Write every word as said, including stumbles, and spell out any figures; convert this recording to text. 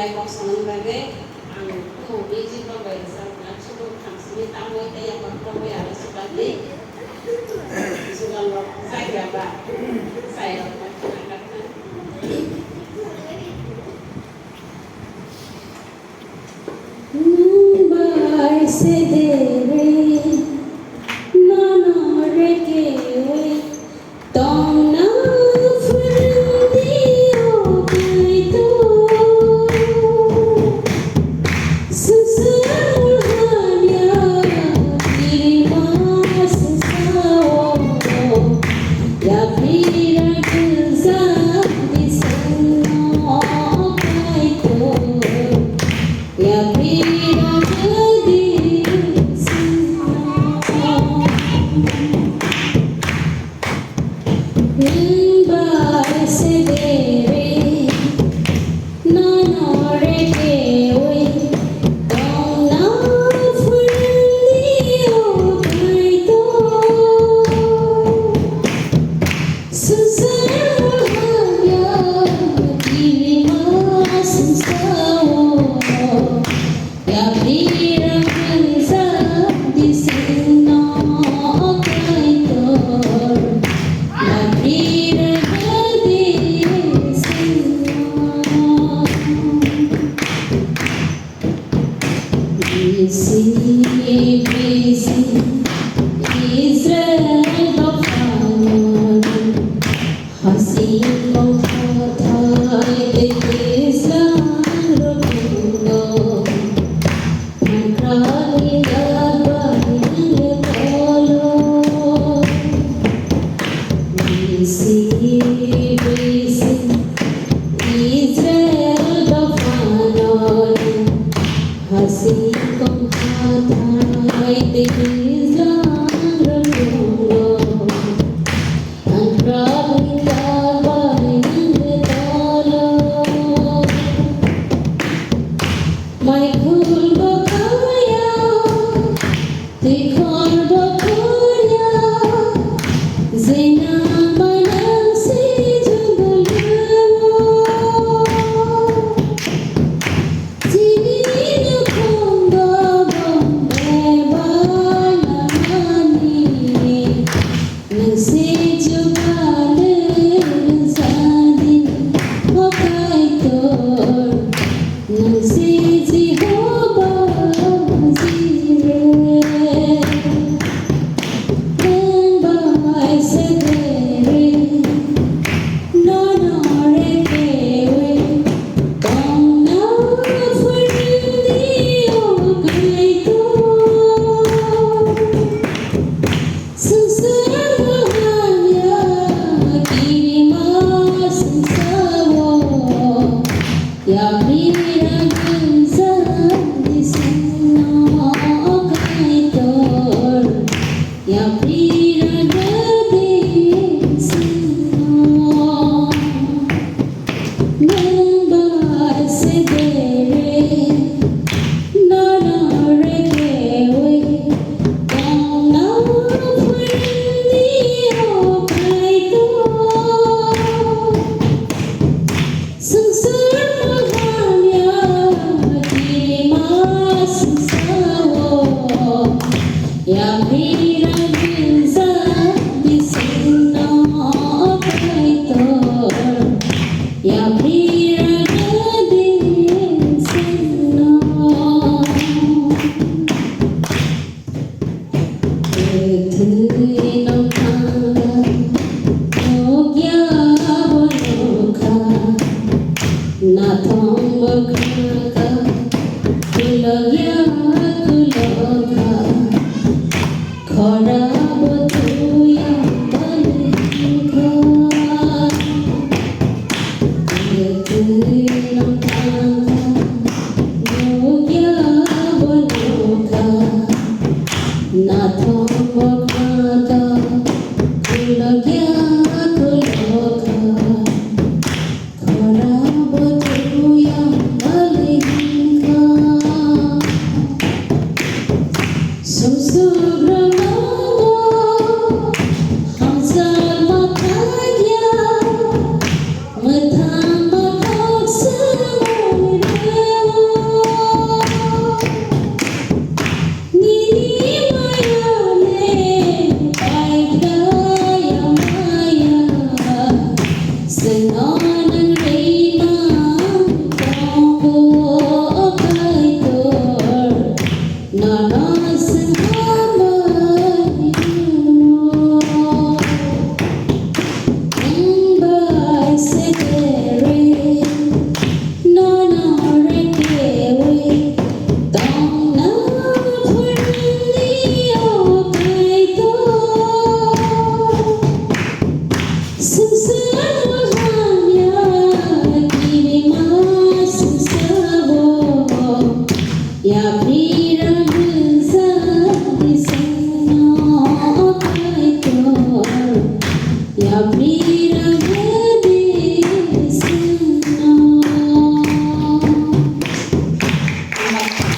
Kok sanani bagwi ang kunu music rok bai rwchapna, sudu thangsini tamwi tei yapha khoroknwi aro swkangni jugal rok chaya ba chaya rok bai khna kha. Nwng bai sedere, nono rekewi tongna phwrwngdi o Kaitor. Swngchar hamya kirima swngchar-o yapri rwngthang di chwngno Kaitor. Yapri rwngthang di chwngno. Nwng bai sedere, nono rekewi tongna phwrwngdi o Kaitor. Swngchar hamya kirima swngchar-o yapri rwngthang di chwngno Kaitor, yapri rwngthang di chwngno. Bisi bisi Israel dophano hasing kong hathai tei Islam rokno. Thangkrakni yabai nangya tolo. Bisi bisi Israel dophano hasing kong hathai tei Islam rokno. Thangkrakni yabai nangya tolo. Maikhulbo kaya, twikhorbo kaya, jena manang si jubulemo. Chini nukhungbo bombe banamani. Nwng se jubale rwngsadi, o Kaitor, nwng se Jehovah Jireh. Nwng bai sedere, nono rekewi tongna phwrwngdi, o Kaitor. Swngchar hamya kirima swngchar-o yapri rwngthang di chwngno Kaitor, yapri rwngthang di chwngno. Nwng bai sedere, nono rekewi tongna phwrwngdi, o Kaitor. Swngchar hamya kirima swngchar-o yapri rwngthang di chwngno Kaitor, yapri rwngthang di chwngno. Kwthwi nokha nukya bo nukha, nathong bo khakha, khulokya